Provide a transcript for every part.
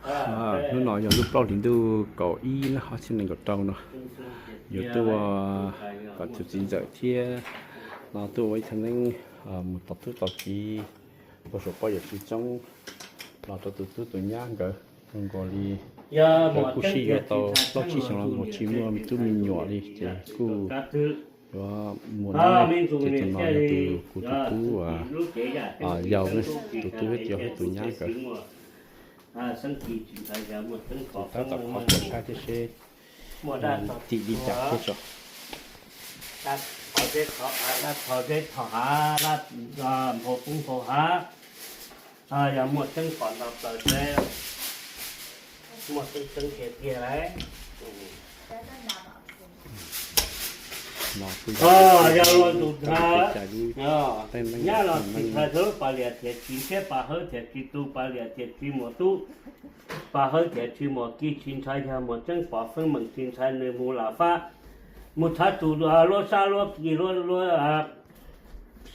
Hnub no yog lub plaub hlis ntuj kaum ib lub ob txhiab nees nkaum rau no, yuav tuaj kom tus txiv ntxawm thiab no tuaj ua ib thaj neeb mus tos tub tos kiv, ua saum pob yawm txwv coob los rau tus tub tus nyab nkawd. Zoo nkaus li nkawd kuj sib yuav tau plaub tsib xyoos los mus tsis muaj me tub me nyuam li ces kuj yuav muaj neb. Ces tus no yog tus kuv tus tub yau, tus tub yau thiab tus nyab nkawd. Ces tab tom qhov tuam sab thiab seb tim li cas thiab tso. Dab thov zeb thov hav, dab nphau poob nphau hav, yog muaj tseeb pom nto plaws seb muaj tseeb tseeb tiag tiag lauj. Yog luag tus ntxhais, nyab los tsis ntxhais xwb, pas liam thiam tsis ntshiab, pas hawb thiam tsis tu, pas liam thiam tsis muaj tub, pas hawb thiam tsis muaj ki, tsis ntshai yog muaj tseeb pom feeb meem, tsis ntshai nws mus lam fab, mus tshav tsuj luaj sab luaj kis luaj luaj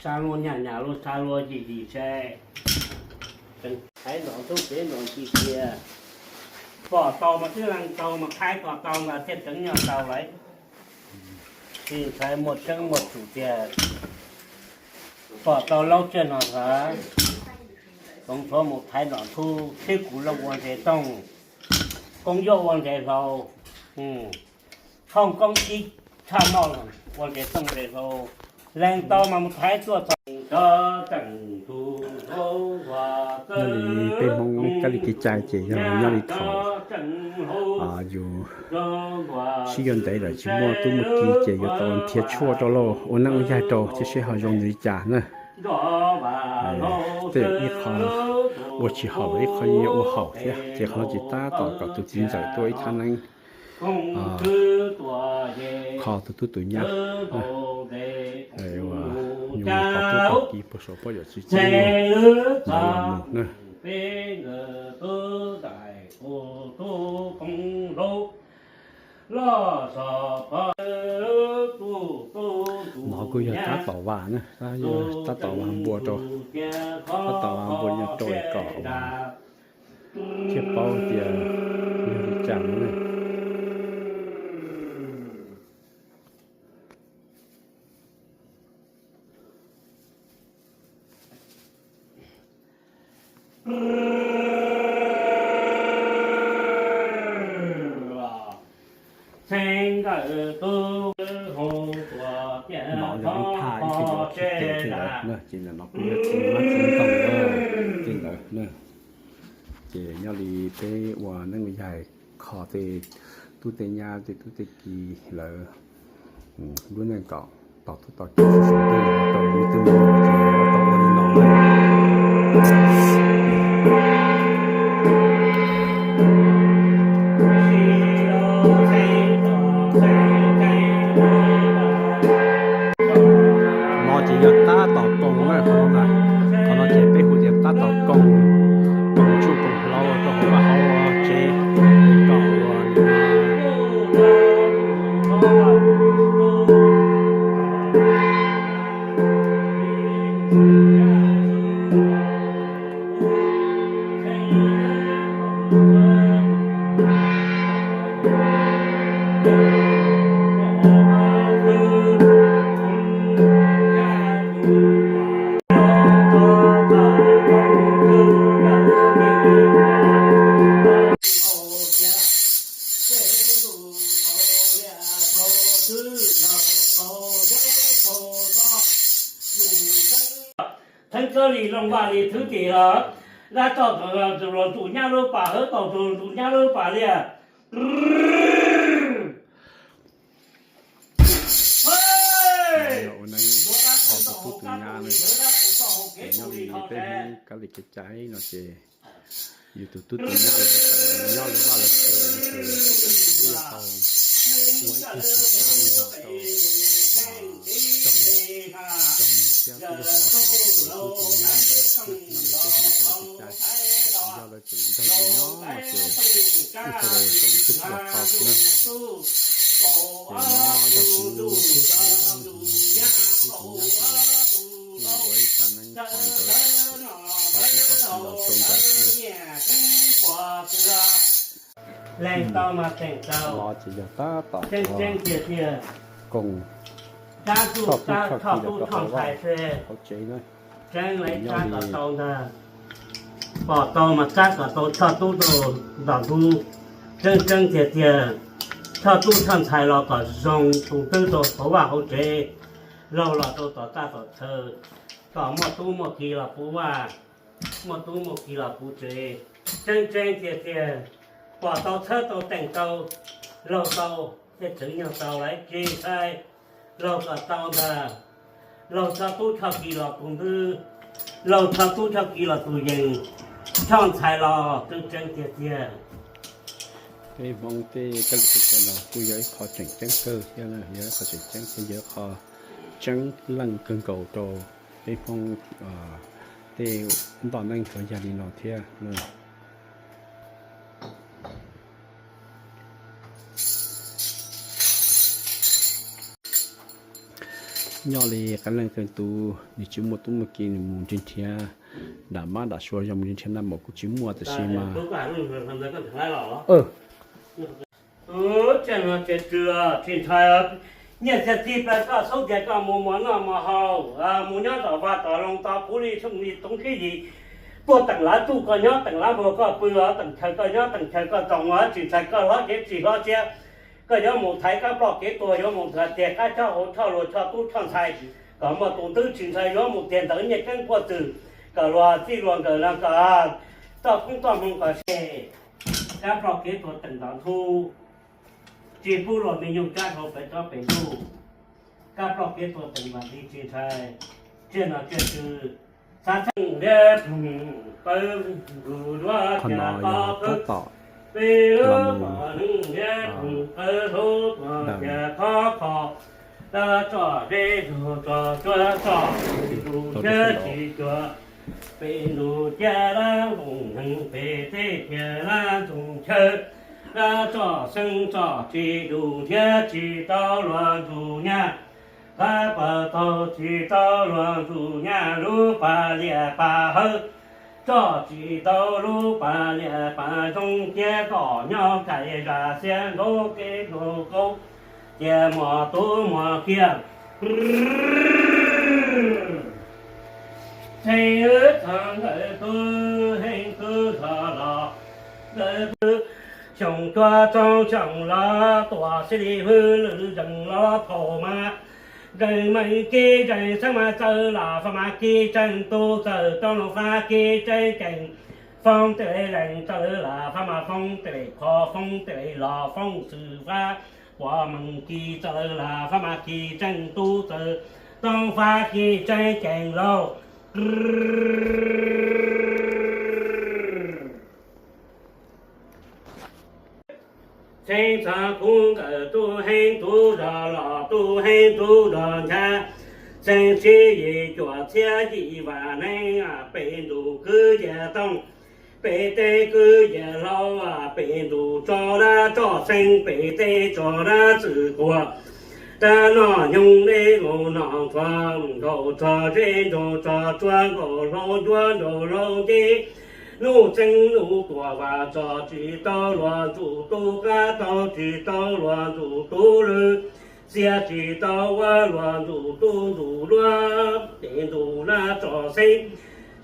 sab luaj nyaj nyaj luaj sab luaj yim yim seb. Thaiv nrog ntub kev nrog ncig tiag, pom tau mas twb leej tau mas qhaib kom tau ntag thiaj tseem nyog tau lawm. Tsis ntshai muaj tseeb muaj tsum tiag, pom tau laub tsiaj no ntag. Koov tshuav mus thaiv nrog ntub, tib kuv loj ua ntses tooj, koob yuav ua ntses hlau, thooj koob tib tshaj noj ua ntses tooj ntses hlau. Leej tau mas mus thaiv tuaj txog tseem tus nyob li peb Hmoob kab li kev cai ces yog nyob li thaum yus sib yuav ntev lawm tsis muaj tub muaj ki ces yuav tau nrhiav tshuaj rau lauj, ua neeb ua yaig rau thiab seb ho zoo li cas na. Tej zaum ib qho ua tsis haum los ib qho yeej yuav ua haum thiab, ces qhov no ces tab tom kom tus txiv ntxawm tuaj ib thaj neeb kho tus tub tus nyab, ua nyuj qhov tub qhov kiv puag saum pob yawm txwv coob ntawd los mus na. No kuj yog tab tom vas na, tab tom vas npua rau, tab tom vas npua nyob rau kom thiaj paub tias yog li cas na. No yog lub thaj ib tug los tsis tes tej ntawd na, ces ntawm no kuj yog txiv hmab txiv ntoo tej ntawd na. Ces nyob li peb ua neeb ua yaig kho tej tub tej nyab tej tub tej ki lawv lub neej kom tos tub tos kiv sawv daws tau me tub me nyuam ces tau ua li no na. No ces yog tab tom koom na, qhov no ces peb hu tias tab tom koom, koom tsuj koom hlau rau hauv vaj hauv tsev kom ua Theeb txawb li looj vaj li thwb tim los dab toj los tus nyab lub pas hawb tau tus nyab lub pas liaj. Ua neeb kho tus tub tus nyab na, nyob li peb Hmoob kab li kev cai no ces yus tus tub tus nyab lawv nyob lawv vaj lawv tsev ces twb yuav tau ua ib tug txiv tsab li no rau tsoom, tsoom niam thiab tub rog hlob tus tub tus nyab ntawd nyob li peb Hmoob kab li kev cai. Yog lawv tseem nrog yus nyob no ces ib txhia li tau ib tug tub rog hlob na. Ces no yog kuv tub tus nyab, tub tus nyab ces kuj ua ib thaj neeb kho ntawd, kho tib qho tib lo rau ntawd na. Leej tau mas teem tau, tseeb tseeb tiag tiag. Koom, txhoj tub txhoj ki los rau hauv vaj hauv tsev na. Tseeb, lawv nyob li tau ntag. Pom tau mas txhaj kom tau txhoj tub rau ntawm ntug. Tseeb tseeb tiag tiag, txhoj tub txhoj ntxhais los kom zoo tus twb rau hauv vaj hauv tsev, laug los rau tom txaj tom chaw, kom muaj tub muaj ki los puv vaj, muaj tub muaj ki los puv tsev. Tseeb tseeb tiag tiag, pom tau txhawb tau teem tau, laug tau, tej txwv nyog tau lawv tsis ntshai, laug kom tau ntag. Laug txhoj tub txhoj ki los tus ntwg, laug txhoj tub txhoj ki los tus yees, txhoj ntxhais los tseeb tseeb tiag tiag. Peb Hmoob tej kab lis kab cai no kuj yog ib qho tseem ceeb kawg thiab, yog ib qho tseem ceeb thiab yog ib qho tseeb leej kawg nkaus rau peb Hmoob tej ntoj neeb cov yag li no thiab. Nyob li qee leej qee tus nws tsis muaj tub muaj ki, nws mus nrhiav nrhiav dam mab dam sua, yog mus nrhiav nrhiav naj maum kuj tsis muaj, tab sis mas nyiaj txiag txij plaws koj xub tias koj mus muas noj muas haus, mus nyob tom vaj tom loog to puv li xyoo li toob sib yim, puag teem lav tsuj koj nyob, teem lav npog koj pw, teem chaw koj nyob, teem chaw koj txoos, tsis ntshai koj hlob cev tsis hlob tsiab. Koj yuav mus thaiv kab ploj kev tuag, yuav mus tiag qab choj hauv choj luag choj tub choj ntxhais, kom muaj tus twb tsis ntshai, yuav mus tiag ntawd nyiaj keeb puag txwm, kom luag txij luag nkawm no kom txoj koob txoj hmoo kom se. Kab ploj kev tuag teem ntov ntxhub, tsis pub luag me nyuj tsab dhau pem tsob pem ntuj. Kab ploj kev tuag teem vam li tsis ntshai, tsiaj no tsiaj twg, xav txheej liab phoom qawv ntug duab cia qhov khawb, peb lub mos neej liab phoom qawv hlub tuag cia qhov kho. Dab tso zeb zog tso tsuab tso, tus thiab tsis cuag, pem ntuj cia dab npoo neeg pem teb cia dab ntxoog chaw. Dab tso xeeb tso tsis dus thiab tsis tau luag ntxub nyaj, qab pawg taug tsis tau luag ntxub nyaj lub pas lias pas hawb, tso tsis tau lub pas lias pas zoo cia kom nyob kais zam xiab nraug kev nraug kaub, cia muas tub muas kiag. Txheej wb txog nkawm tub heev tub zog los, nkawm tub xyoo cuaj txoog xyoo los tuam xib li hwj lwm zeeg los phaum mas, zeeg meej kib zeeg xeeb mas txawj lam faj mas kib tseeb tub txawj toob loo faj kib tseeb ceem, foob tej leeg txawj lam faj mas foob tej leeg qhov foob tej leeg los foob xwm faj, pom meej kib txawj lam faj mas kib tseeb tub txawj toob faj kib tseeb ceem lauj. Txheej txog kuv nkawm tub heev tub zog los tub heev tub zog ncha, xeeb tsib yim cuaj txhiab yim vam neeb, pem ntuj kwv yam tooj, pem teb kwv yam hlau, pem ntuj tso dab tso xeeb, pem teb tso dab txwm quag, dab noj nyoog deb mus noj nrho, nkaus tso zeb nraug tso tsuag, nkaus hlau ncuab nraug hlau nceb, nuj txeeb nuj tuam vas tso tsis tau luag ntxub tub qab, tau tsis tau luag ntxub tub lwg, xiab tsis tau ua luag ntxub tub ntxub luag, pem ntuj dab tso xeeb,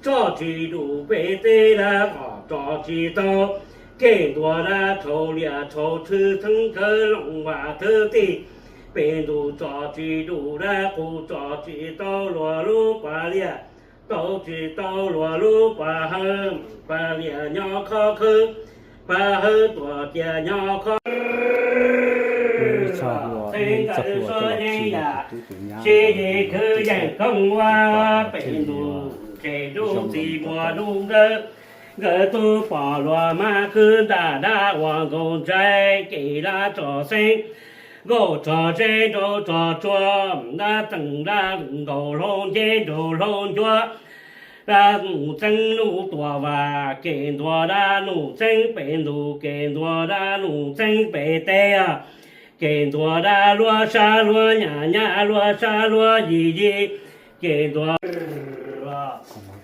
tso tsis dus pem teb dab qos tso tsis tau, kev ntuas dab tshau liam tshau tshwj txheeb khawv looj vam thwj tij, pem ntuj tso tsis dus dab qus tso tsis tau luag lub pas liam, tau tsis tau luag lub pas hawb, pas liam nyob khob khawb, pas hawb tuam cia nyob khob. Txheej nkawm suav yeeb yam, tsib yim khwv yeej koob ua, pem ntuj tsev ntuj txiv muaj ntuj nkawd, nkawd tub pom luag mas khwv ntaj dab ua nkaus ntshai, ces dab tso xeeb, nkaus tso zeb nraug tso tsuag, dab txeeb dab nkaus hlau nceb nraug hlau ncuab, dab nuj txeeb nuj tuam vas, kev ntuas dab nuj txeeb pem ntuj, kev ntuas dab nuj txeeb pem teb, kev ntuas dab luag sab luag nyab, nyab luag sab luag yim yim, kev ntuas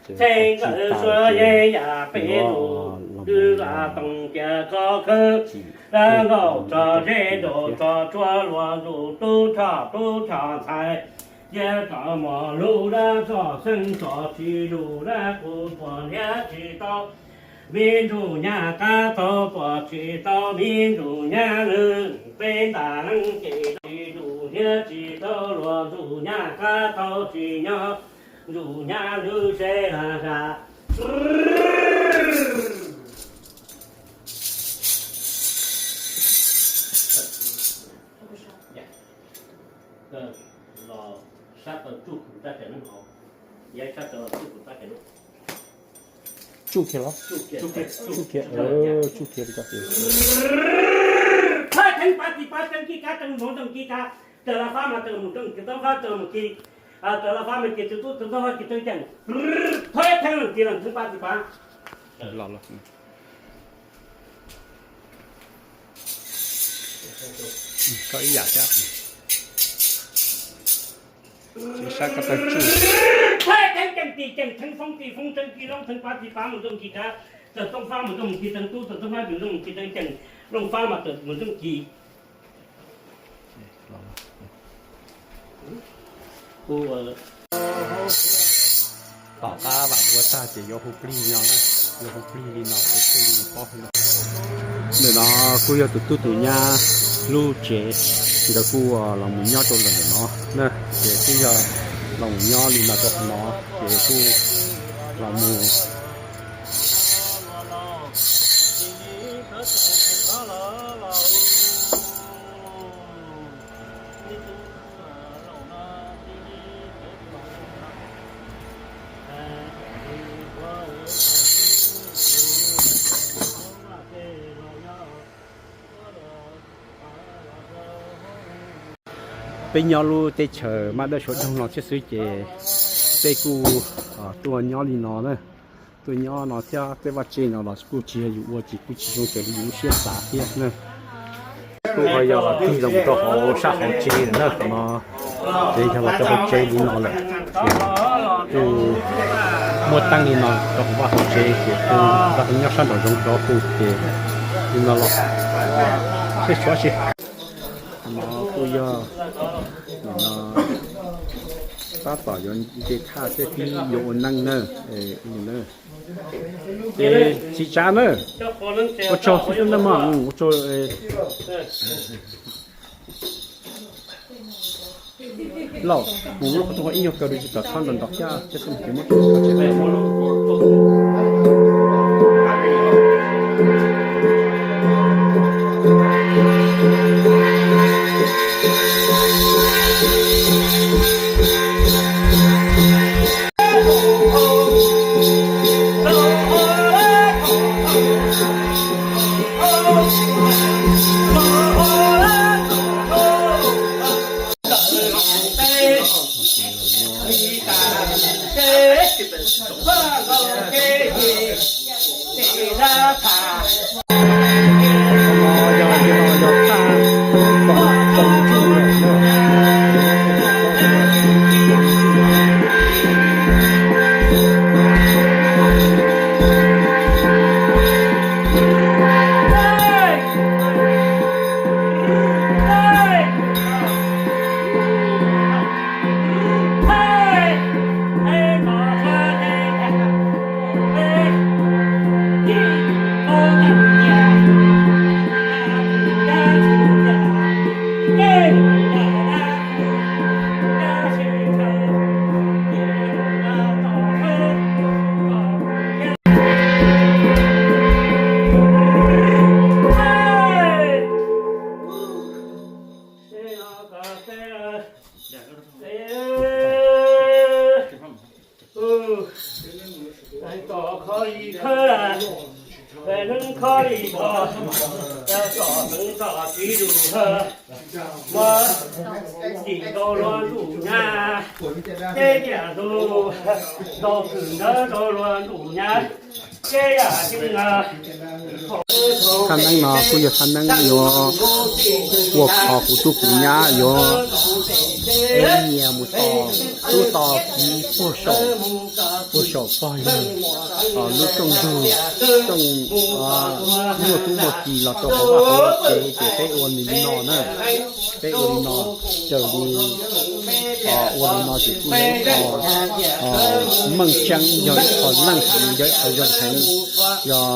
txheej nkawm suav yeeb yam pem ntuj. Twb vaj toog cia kho khwb, dab nkaus tso zeb nraum tso tsua luag ntuj tub rog tub rog ntxhais, cia tso mos lub dab tso xeeb tso tsis lus dab qus puas nrhiav tsis tau, me ntsuj nyab qab tau puas tsis tau me ntsuj nyab lwj, peb ntas leej ces tsis ntsuj nrhiav tsis tau luag ntsuj nyab qab tau tsis nyob, ntsuj nyab lwj seb has has. Los sab tau tsuj khum rab tseem neeb hauv, yav sab tau tsuj khum rab tseem neeb. Tsuj kiag los? Tsuj kiag, tsuj kiag li ko. Thaj theeb pab txi pab teeb kib kab teeb npoo teeb kib kab, raws laj fab mas raws mus teeb kib teeb fab raws mus kib, raws laj fab mas kib teeb tub teeb fab kib teeb ceem. Thaj theeb leej txi leej theeb pab txi pab. Los los. Koj ib yam thiab. Sab ko taw tsuj. Theeb ceem tis ceem theeb foob tis foob teeb kib loob theeb pab tis pab mus zoo kis kab, txawm toob fab mus zoo kis teeb tub txawm toob fab mus zoo kis teeb ceem, looj fab mas txawm mus zoo kis. Tom qab vam ua tag ces yuav hu plig no na, yuav hu plig li no ces thiaj li paub. Ntawm no kuj yog tus tub tus nyab lub tsev, nkawd kuj los mus nyob rau ntawm no na, ces kuj yog los mus nyob li no rau qhov no, ces kuj los mus Peb nyob lub teb chaws maj dawb suav doog no thiab xwb ces peb kuj tuaj nyob li no na, tuaj nyob no thiab peb vaj tse no los kuj tsis yog yus ua ces kuj tsis zoo raws li yus lub siab xav thiab na. Kuj ho yog tig los rau hauv sab hauv tsev lawm na, qhov no ces yog los rau hauv tsev li no lawm. Kuj muaj teeb li no rau hauv vaj hauv tsev ces kuj nqa tus nyob sab nraum zoov rov hu ces li no los seb tshuav si. Qhov no kuj yog nim no tab tom yuav nce thaj thiab pib yuav ua neej na. Ces txiv tsav na, ua tsaug xwb na mog, ua tsaug. Lauj, kuv lub qhov rooj ib nyuag kaw rau tsis txog txhob nrov nrov thiab thiab xwb ces muab rau tsev. Tom kho li khawb, neeb kho li kho, tom neeb tom txiv lus, muab tim rau luag ntuj nyab, teb yam tus, tau kws ntawd rau luag ntuj nyab, teb yam tseeb. Thaj neeb no kuj yog thaj neeb yuav ua kho kuv tub kuv nyab yuav ev nyias mus tos tub tos kiv puag saum Puag saum pog yog lub rooj ntug, rooj muaj tub muaj ki los rau hauv vaj hauv tsev, ces peb ua nws li no na. Peb ua li no, raws li ua li no ces kuj yog ib qho meej tseeb, yog ib qho leej heev, yog ib qho zoo heev. Yog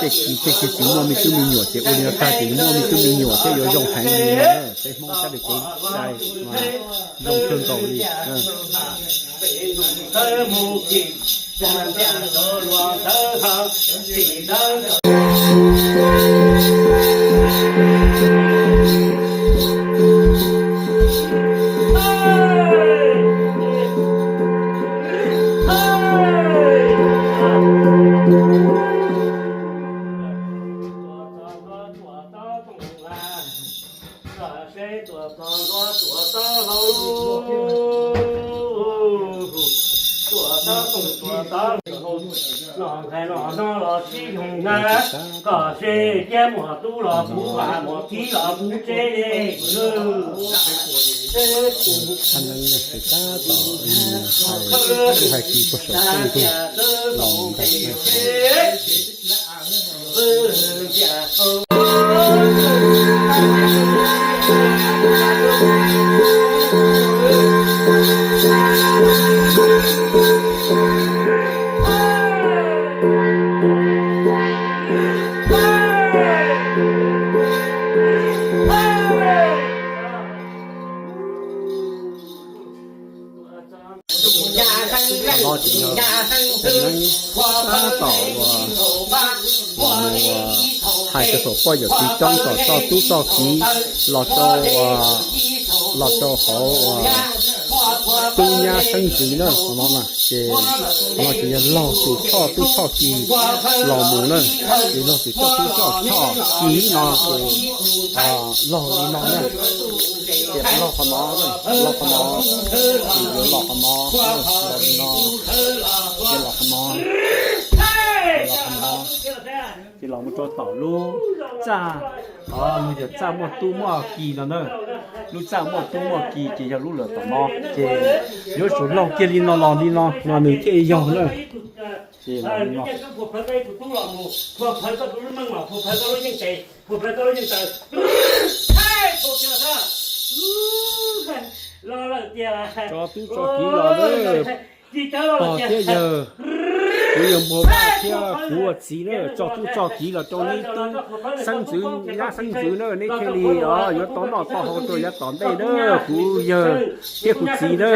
tej tub tej ki tej twg tsis muaj me tub me nyuam ces ua li no tag ces yuav muaj me tub me nyuam thiab yuav zoo heev li no. Peb Hmoob sab pem kev cai zoo kawg nkaus li. Seb tuam txog ntua tuam txog hauv, tuam txog toom tuam txog hauv, los nqaij los no los sib yoog na, kom seb ciaj muam tub los kuv vam, muam txiv los kuv tseb. Hais tsis puag saum tseej ntug los mus ntag. Qhov no ces yog tab tom uas hais rau saum poj yawm txiv coob kom txoj tub txoj kiv los rau, los rau hauv tub nyab xeeb ntxwv na. Qhov no na ces qhov no ces yog laug tus choj tub choj kiv los mus na. Ces laug tus choj tub choj choj kiv no ces laug li no na. Ces laug qhov no, laug qhov no, ces yuav los qhov no, los li no, ces los qhov no, los qhov no, ces los mus rau tom lub txaj, lub yog txaj muaj tub muaj ki no na. Lub txaj muaj tub muaj ki ces yog lub lawm tom no, ces yuav tsum laug kiag li no los li no no nws thiaj yog na. Ces los li no. Tso tub tso kiv los lawm, pog thiab yawg, kuv yawg Npuag Vaj thiab kuv ua txiv na, tso tub tso kiv los rau neb tub xeeb ntxwv nyab xeeb ntxwv na, neb thiaj li yuav tau noj tau haus rau yav tom ntej na, kuv yawg thiab kuv txiv na.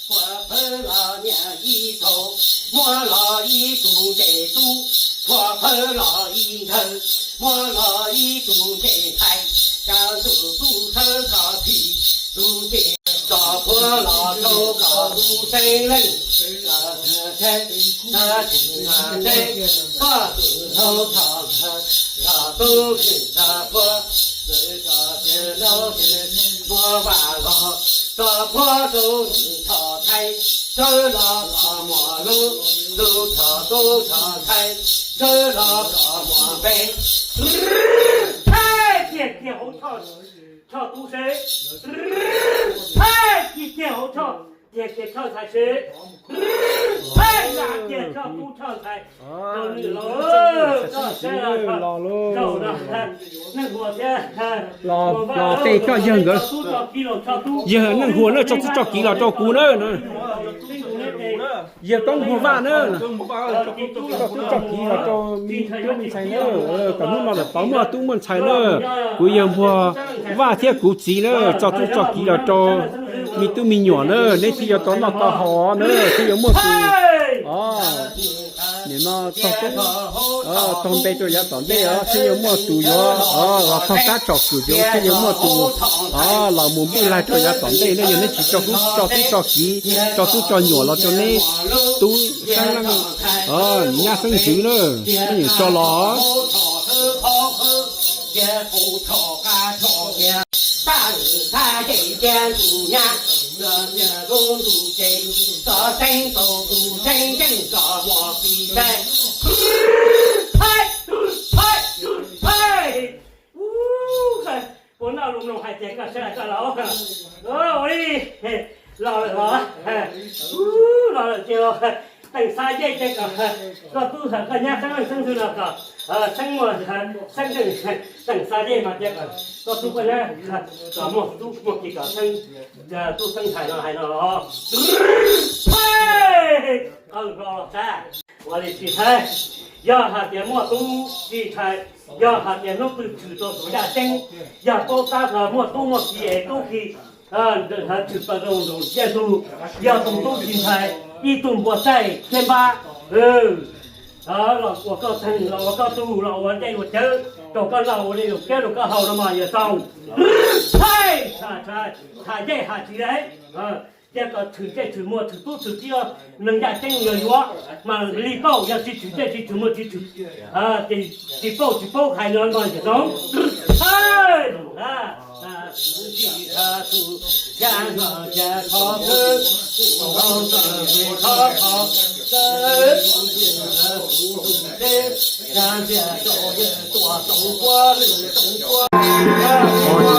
Phua phawj los niam ib tug, muab los ib tug ncej tub, phua phawj los ib ntawg, muab los ib tug ncej ntxhais, cov ntxum tub sawv tso txhim tus ncej, tso phua los rau kom tus xeeb leej, tsis mas tseeb, koj tus hlub tso, tso tub tso phua, tso tso tso muab vaj los, tso phua rau tus tso thaij, sawv los kom muaj lub, lub tso tub tso thaij, sawv los kom muaj npe. Thaij kiag kiag hauv tshoj, tshoj tub seb, thaij kiag kiag hauv tshoj, kiag kiag tshoj ntxhais seb, thaij kiag tshoj tub tshoj ntxhais. Los lauj, los tej koj yawg nkawd, yawg Neej Huas na, tso tub tso kiv los rau kuv na. Yawg Koob Npuag Vaj na, tso tub tso kiv los rau me tub me ntxhais na, kom hnub no lawm tod muaj tub muaj ntxhais na. Kuv yawg Npuag Vaj thiab kuv txiv na, tso tub tso kiv los rau me tub me nyuam na, neb thiaj yuav tau noj tau haus na, thiaj yuav muaj tus, nim no txog tub, tau npe rau yav tom ntej os, thiaj yuav muaj tus yuav los taug kab tsom kwm, thiaj yuav muaj tus los mus npwj laig rau yav tom ntej na. Yog neb tsis tso tub tso kiv, tso tub tso nyuam los rau neb tub xeeb leej, nyab xeeb ntxwv na, neb yeej tso los. Puas noj lus mloog hais tias koj saib koj los ua li. Los lawm los, los lawm ces teem xa yej ces kom koj tub koj nyab xeeb leej xeeb ntxwg los kom xeeb muaj xeeb teem, teem xa yej mas ces kom koj tub koj nyab kom muaj tub muaj ki kom xeeb, tub xeeb ntxhais no hais no los. Qw hlo los txav. Ua li tsis txhais, yog hais tias muaj tub tsis txhais, yog hais tias hnub twg tshwm tau tus yaj ceeb, yog paub tab los muaj tub muaj ki es tub ki tshwm tau rau nraum ntiaj tug, yog tus tub tsis ntshai, ib tug npua txaij thiab npab, los ua koj txeeg los ua koj tug los ua dej ua cawv rau koj noj, ua dej ua cawv rau koj haus no mas yawg tau. Txhais, txhais yej has tsis lawm. Ces kom tshwm ntsej tshwm muag tshwm tub tshwm ki, neeg yaj ceeb yog yuav mas li pauj, yog tsis tshwm ntsej tsis tshwm muag tsis tshwm, tsis pauj tsis paub hais no mas yawg tau.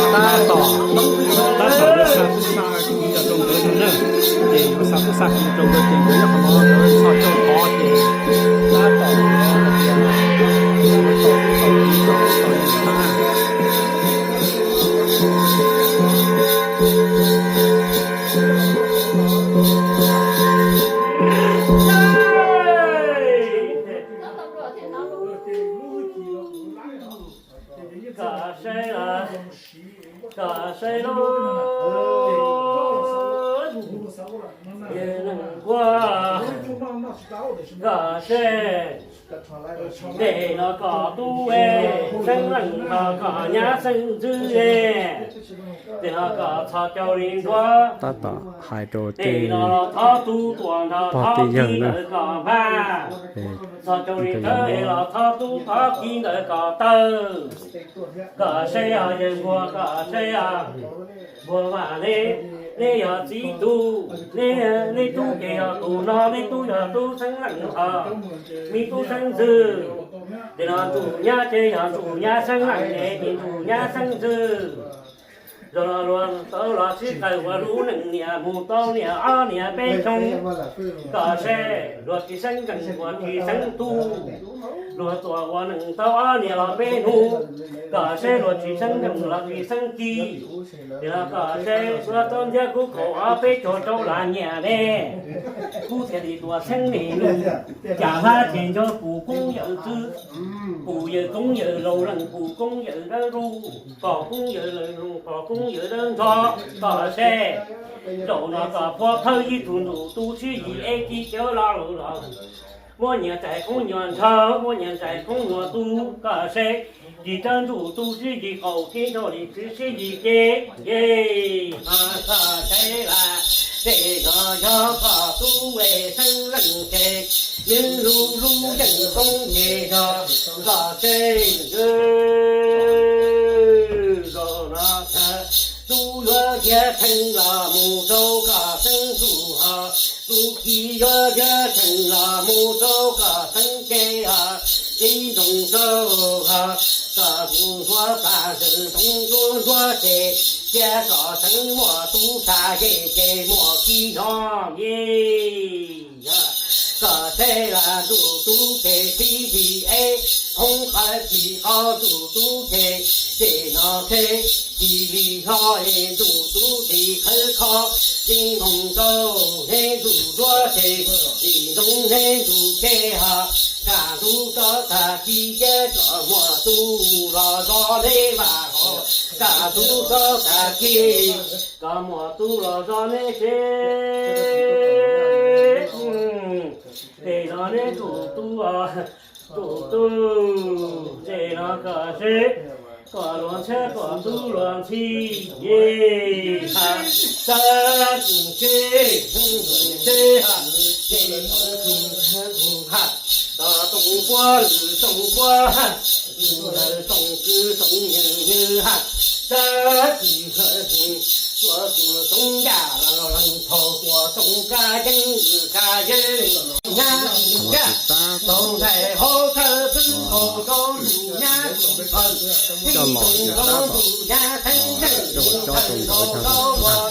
Tab tom, tab tom yuav xa tub xa kiv los rau nkawd no na, ces yuav xa tub xa kiv rau nkawd ces nkawd nyob qhov no nkawd txhos caug qhov ces tab tom hais tias tau tub tau kiv tau tub tau kiv na. Kom saib, kom saib lub, yawg neeg nquag, kom saib. Tej no kom tub xeeb leej, ho kom nyab xeeb ntxwg, tej no kom txhos caug li nruab. Tab tom hais rau tej no los thov tub tuam nrog thov kiv ntawd kom npaj, txhos caug li nruab los thov tub thov kiv ntawd kom tawg. Kom saib os yawg nquag, kom saib os nquag mas neb, neb yog txiv tub, neb tub ces yog tus no, neb tub yog tub xeeb leej os, me tub xeeb ntxwg. Tej no tus nyab ces yog tus nyab xeeb leej es ces tus nyab xeeb ntxwg. Zaum no luag tau los sib tawm ua lub neej niam mus tau niam ob niam peb xyoo, kom saib luag tsis xeeb nkees luag tsis xeeb tub. Luag tuam ua neej tau ob niam los peb hnub, kom saib luag tsis xeeb nkees luag tsis xeeb ci. Ces los kom saib suav tau ntiab kub kaum ob peb caug rau las nyiam ne. Kub thiaj li tuam xeeb me nus, cas hab ces nco pum koob yawm txwv, pum yawm koob yawm laus leej, pum koob yawm dawb luj, pom koob yawm laus leej, pom koob yawm dawb nrho. Kom saib zaum no kom puab thawb ib tug ntuj tub sib yig eb kib cawv lo lus los, muab nyias ntxais khoob nyuag ntshaw, muab nyias ntxais khoob nyuag tub. Kom saib kis tsawb ntuj tub sib yig qaum kib nrog li txiv sib yig ces, ces ho kom saib las, tej no yog koj tub es xeeb leej ces, nws lub lub yeej koob ces yog kom saib. Zaum no tub yuav khiav theej los mus rau kom xeeb tub ho, tub ki yuav khiav theej los mus rau kom xeeb ces ho, tib ntoos rau ho, kom hu ntuav pas ntawm ntoo ntuav ntuav ces, cia kom xeeb muaj tub tas ces, ces muaj ki nyob ye. Kom saib las ntuj tub ces tib lig eb, hoob qhawv tis qhov ntuj tub ces, ces no ces tig lig hlo es ntuj tub tig qhawv qhov, tib ntoos rau neb ntuj ntuav ces, tib ntoos neb ntuj ces ho, kam ntuj rov tag kis ces kom muaj tub los zov neb vaj hauv, kam ntuj rov tag kis kom muaj tub los zov neb tsev. Ces no neb tus tub, tus tub, ces no kom seb, kom luag ntshiab kom tub luag ntxhi, ye, ha, sab tus seb, seb ha, ces ha, kom toom puab lwm toom puab ha, lwm toom kwv toom nyeem nyeem ha, sab tus ha, tuav tus toom yaj los leej thaum tuav toom kab yeeb lwm kab yeeb, nyab yaj, toom ntais hauv thawj xwb thaum rau lwm nyab, Coj los ces tab tom coj los cob rau nkawd tag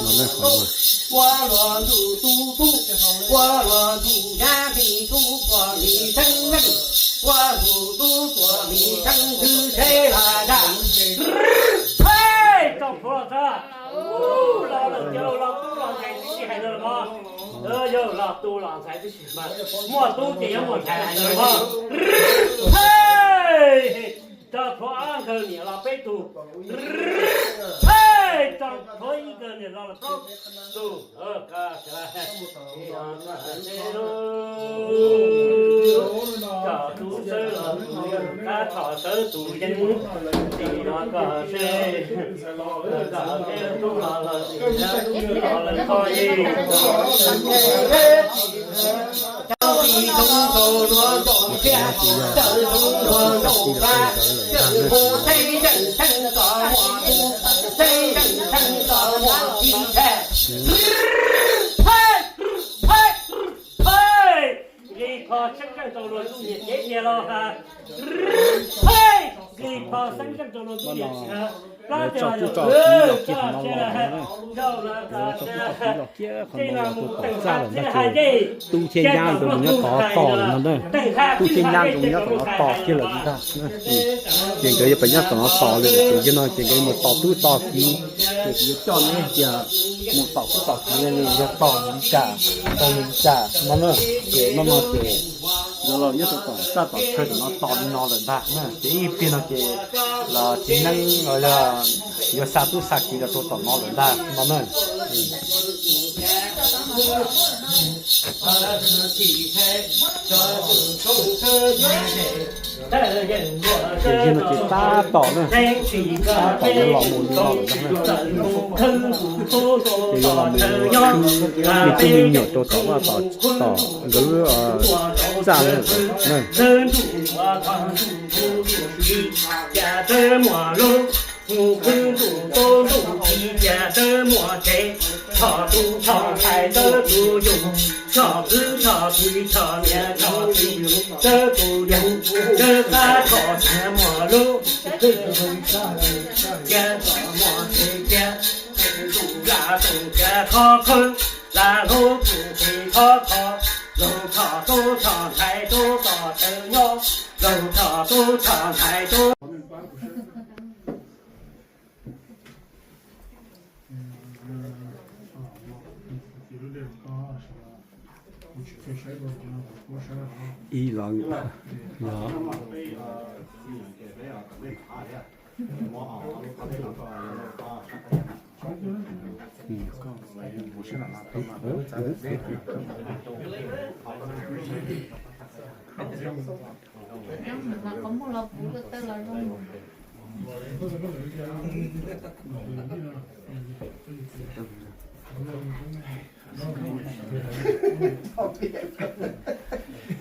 no ne, qhov no. Tau pluav los txog, los lawm ces los tub los ntxhais twb tsis hais lawm mog. Yog los tub los ntxhais twb tsis, muaj tub ces yuav muaj ntxhais hais lawm mog. Tau pluav ob nkawg niam los peb tug. Tau pluav ib nkawg niam los plaub tug. Tsom tub sawb los tus, tab tsom sawb tus yeeb, tim no koj seb, koj seb tub los lawm, tub los lawm koj yeej. Nqis phom xeeb tseej rau luag ntxub nyiam cev tiag los has. Nqis phom xeeb tseej rau luag ntxub nyiam. Lawv tso tub tso kiv los kiag qhov no los na. Lawv tso tub tso kiv los kiag qhov no los tus tom txaj lawm ntag ces tub thiab nyab nkawd mus nyob tom no tos lawm no na. Tub thiab nyab nkawd mus nyob tom no tos kiag lawm ntag. Ces nkawd yuav pab nyob tom no tos li ces yog no ces nkawd mus tos tub tos kiv. Ces kuv yuav coj nej tias mus tos tub tos kiv li yog tos li cas, tos li cas no na. Ces no no ces yuav los nyob rau tom txaj tom chaw tom no tos li no lawm ntag na. Ces ib pliag no ces los txiv neeb los yog yuav xa tub xa kiv los rau tom no lawm ntag no na. Ces yog no ces tab tom na, tab tom yuav los mus li no lawm ntag na. Ces yuav los mus khwb me tub me nyuam rau tom vaj tom, tom nkawd lub txaj na. Ib los, los.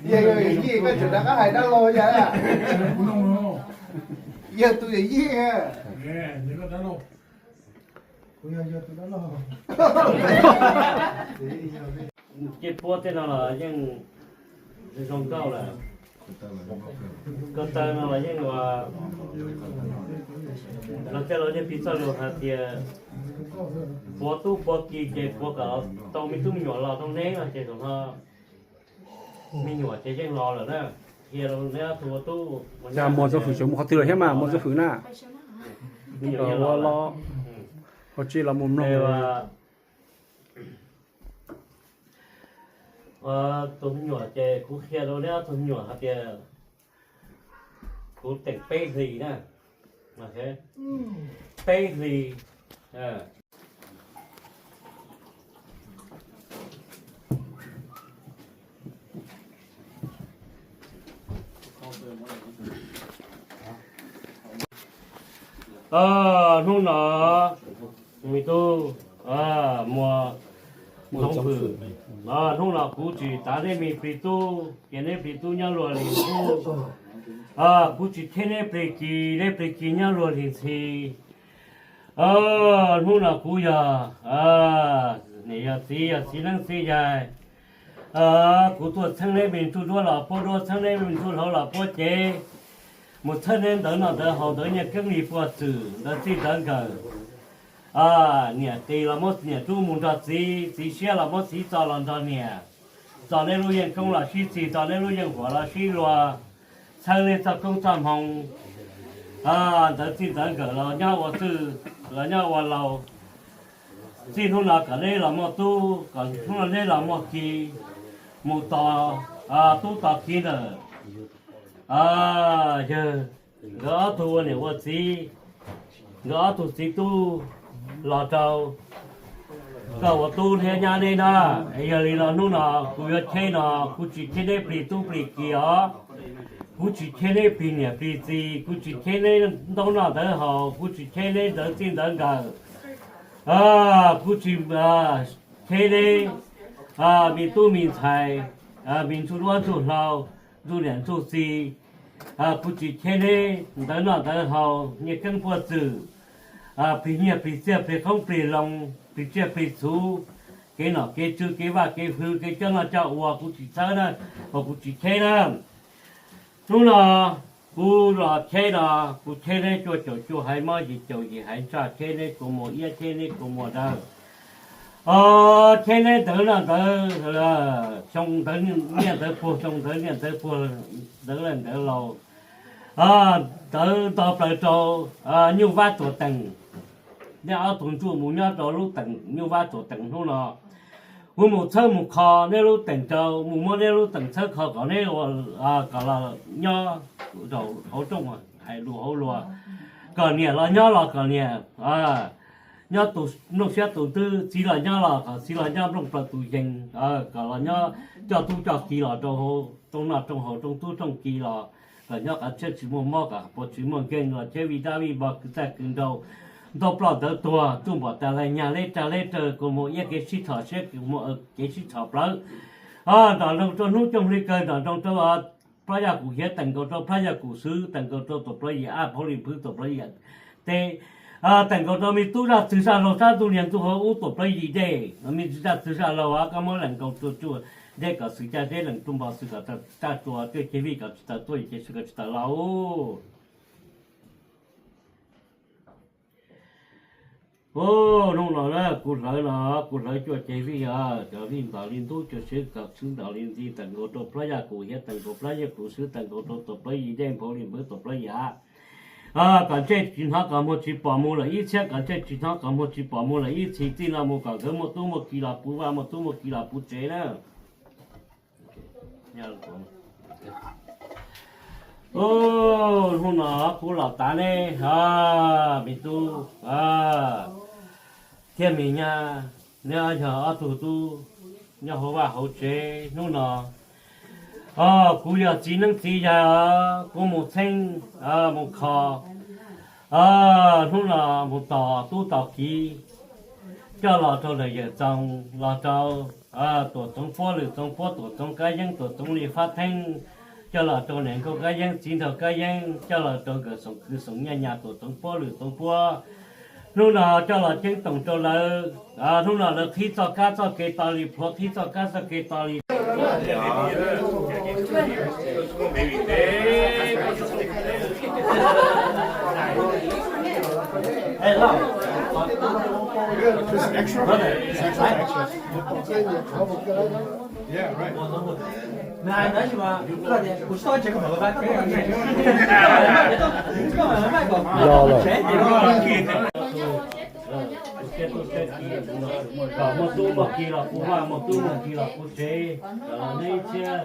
Yog yawm yij koj tseem rov qab hais dab laug yam, yog tus yawm yij. Ces puab tej no los yeej zoo nkauj lawm. Ko taw no los yeej ua, los tej laus yeej piv txoj lus hais tias puav tub puav ki ces puav kom tau me tub me nyuam los rau neb no ces zaum no me nyuam ces yeej los lawm na. Qhia rau neb ob tug ua tub. Cas Muas Ntxoov Fwm tseem mus qhov twg lawm thiab mas Muas Ntxoov Fwm na? Ua los, ua tsi los mus mloog. Tus me nyuam ces kuv qhia rau neb ob tug me nyuam hais tias kuv teem peb hlis na. Peb hlis. Hnub no me tub Muas Ntxoov Fwm, hnub no kuv tsis tav neb me plig tub ces neb plig tub nyob luag li tub. Kuv tsis theb neb plig ki, neb plig ki nyob luag li ntxhi. Hnub no kuv yog niam yog txiv, yog txiv neeb txiv yaig. Kuv tuaj txheeb neb me ntsuj duab los puab duab, txheeb neb me ntsuj hlauv los puab cev. mus txhawb neb ntawv noj ntawv haus, ntawv nyiaj keeb li puag txwm, ntawv txij ntawv nkawm. Niam qis los muab niam rub mus nrog txiv, txiv siab los muab txiv txo los nrog niam, txo neb lub yeej koob los sib txig, txo neb lub yeej huam los sib luag, txhawb neb txoj koob txoj hmoo. Ntawv txij ntawv nkawm los nyob ua txwj, los nyob ua laus. Txij hnub no kom neb los muaj tub, kom hnub no neb los muaj ki, mus tos tub tos ki ntawm yawg, nkawd ob tug ua niam ua txiv, nkawd ob tug txiv tub los rau koj ua tub thiab nyab neb na. Yog li no hnub no kuv yuav cheb no, kuv tsis cheb neb plig tub plig ki os. Kuv tsis cheb neb plig niam plig txiv, kuv tsis cheb neb ntaub noj ntawv haus, kuv tsis cheb neb ntawv txij ntawv nkawm. Kuv tsis cheb neb me tub me ntxhais, me ntsuj duab ntsuj hlau, ntsuj niam ntsuj txiv. Kuv tsis cheb neb ntawv noj ntawv haus, nyiaj keeb puag txwm, plig nyiaj plig txiaj plig qoob plig loo, plig tsiaj plig txhu, kev nom kev tswv kev vaj kev hwv kev coj noj coj ua, kuv tsis txhawb na, kuv tsis cheb na. Hnub no kuv los cheb no, kuv cheb neb cuaj caum cuaj haiv mob, yim caum yim haiv ntsaj, cheb neb kua muag iab, cheb neb kua muag dawb, cheb neb ntawv noj ntawv, xyoo ntawv nyiaj ntawv puag, xyoo ntawv nyiaj ntawv puag, ntawv lawj ntawv laus. Ntawv nto plaws rau nyuj vab tuam teem. Neb ob tug ntsuj mus nyob rau lub teem nyuj vab tuam teem hnub no, kuv mus txhawb mus kho neb lub teem rau, mus muab neb lub teem txhawb kho kom neb, kom los nyob rau hauv rooj hais lus hauv luag, kom niam los nyob los kom niam nyob tus nplooj siab tus ntsws, txiv los nyob los kom txiv los nyob nplooj plaws tus yees, kom los nyob coj tub coj ki los rau rooj noj rooj haus rooj tub rooj ki los kom nyob qhov tshiab tsis muaj mob, kom puas tsis muaj nkeeg los cheb vij dab vij npo kwv txaj kwv nraug, ntaub ploj ntawv tuag, txuj npom tas lais nyag leb rag leb rawg, kua muag iab kev sib txhom siab, kua muag kev sib txhom plawv. Nram nroos rau hnub cooj hli kawg, nram nroos rau plab yaj kum hiav, teem nkaus rau plab yaj kum xwb, teem nkaus rau tuam plawv yim ab, phauj li npwv tuam plawv yim teb, teem nkaus rau me tub zaj txwg zaj laug sab ntug niag ntug hauv ub tuam plawv yim dej, me zaj txwg zaj laug koj muab lees nkaus rua tsuj dej kom xwm caj deb, lees rua npo xwm kom tag tsua, tuaj ceg vij kom tsis taws tuaj, yim ceg swb kom tsis taws los. Hnub no na kuv hlawv no, kuv hlawv cuaj ceg vij, cov vij ntom li ntub, cuaj ceg kom xwb ntom li ntxi, teem nkaus rau plab yaj kum hiav, teem nkaus plab yaj kum xwb, teem nkaus rau tuam plawv yim dej, phauj li npwv tuam plawv yim ab. Kom ntsej tsis hnov kom muag tsis pom mus lawm ib txhiab, kom ntsej tsis hnov kom muag tsis pom mus lawm ib txhis, txij no mus kom nkawd muaj tub muaj ki los puv vaj, muaj tub muaj ki los puv tsev na. Hnub no kuv los tav neb, me tub thiab me nyab, neb yog ob tug tub nyob hauv vaj hauv tsev. Hnub no kuv yog txiv neeb txiv yaig, kuv mus txheeb mus kho, hnub no mus tos tub tos kiv, coj los rau ntawm yawm txoos, los rau tuam txoov puab, lwm txoov puab, tuam txoov kab yeeb, tuam txoov li fab theeb, coj los rau niam nkauj kab yeeb, txiv nraug kab yeeb, coj los rau nkawm xoom kwv xoom nyaj nyas, tuam txoov puab lwm txoov puab. Hnub no coj los ceeb toom rau lawv, hnub no lawv qhib txoj kab txoj kev to li, plhuav qhib txoj kab txoj kev to li. Kom muaj tub muaj ki los puv vaj, muaj tub muaj ki los puv tsev, kom los neb ib txhiab,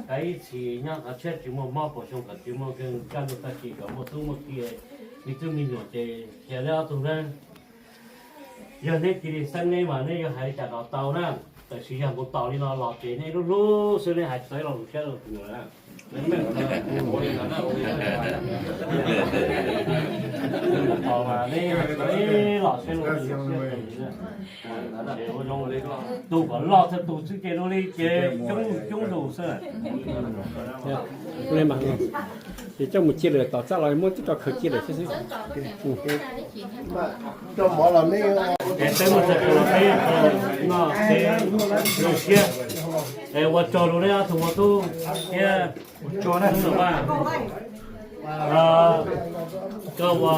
kom ib txhis nyob qhov tshiab tsis muaj mob, puas xyoo kom tsis muaj nkeeg, kaj ntug tag kis kom muaj tub muaj ki, me tub me nyuam ces yog neb ob tug na. Yog neb cia li xeeb neb mas neb yuav hais li cas los tau na. Tab sis yog mus tos li no los ces neb lub hlub xwb, neb hais tsis tau ib lo lus siab rau tus nyuam na. Tos mas neb hais tsis tau ib lo siab rau tus nyuam. Tus kom loj txog tus xwb ces ua li ces coob coob tus xwb. Ces coj mus cia lawm, tom txaj los muab tib rau khaws cia lawm xwb xwb. Es peb muaj txoj kev los peb noj tsev zoo siab. Es ua tsaug rau neb ob tug ua tub thiab tub Nom Vaj. Koj ua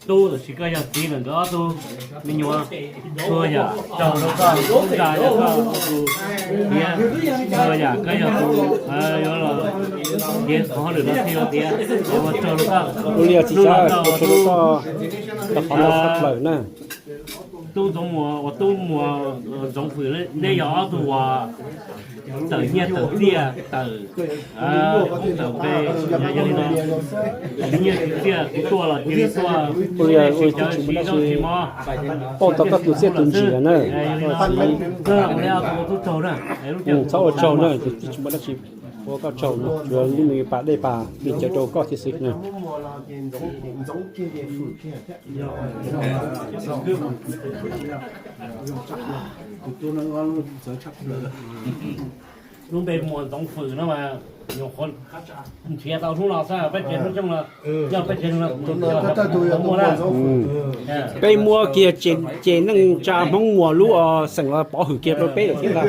tub tab sis koj yog txiv lawm, nkawd ob tug me nyuam, txhua yam raug rau koj, tub nra yog koj tus tiav, txhua yam koj yog tus yuav los tiav qhov hauj lwm no thiaj yuav tiav, ua tsaug rau koj. Ua li txiv, tsaug rau koj, tau qhov ntau tshaj plaws na. Tub Ntxoov Muas uas tub muas Ntxoov Fwm, neb yog ob tug uas tawm nyiaj tawm txiaj tawm koob tawm npe, yog li no, nyiaj txiaj kuv tuaj los cia li tuaj, ua li tsis cawv tsis zaub tsis mov. Pauj tau koj tus txiaj tus ntsig na. Txhob ua tsaug na, tsis muaj dab tsi, ua koj tsaug, tsuas li nws pas dej pas li cawv rau koj thiab xwb na. Lub npe muas Ntxoov Fwm no mas nyuam qhuav nrhiav tau hnub no xwb, peb tsev hnub coob no, yog peb tsev hnub no muaj na. Peb muab kiag ces neej tsa Hmoob Muas lub xeem los pov hwm kiag rau peb lawm thiab ntag.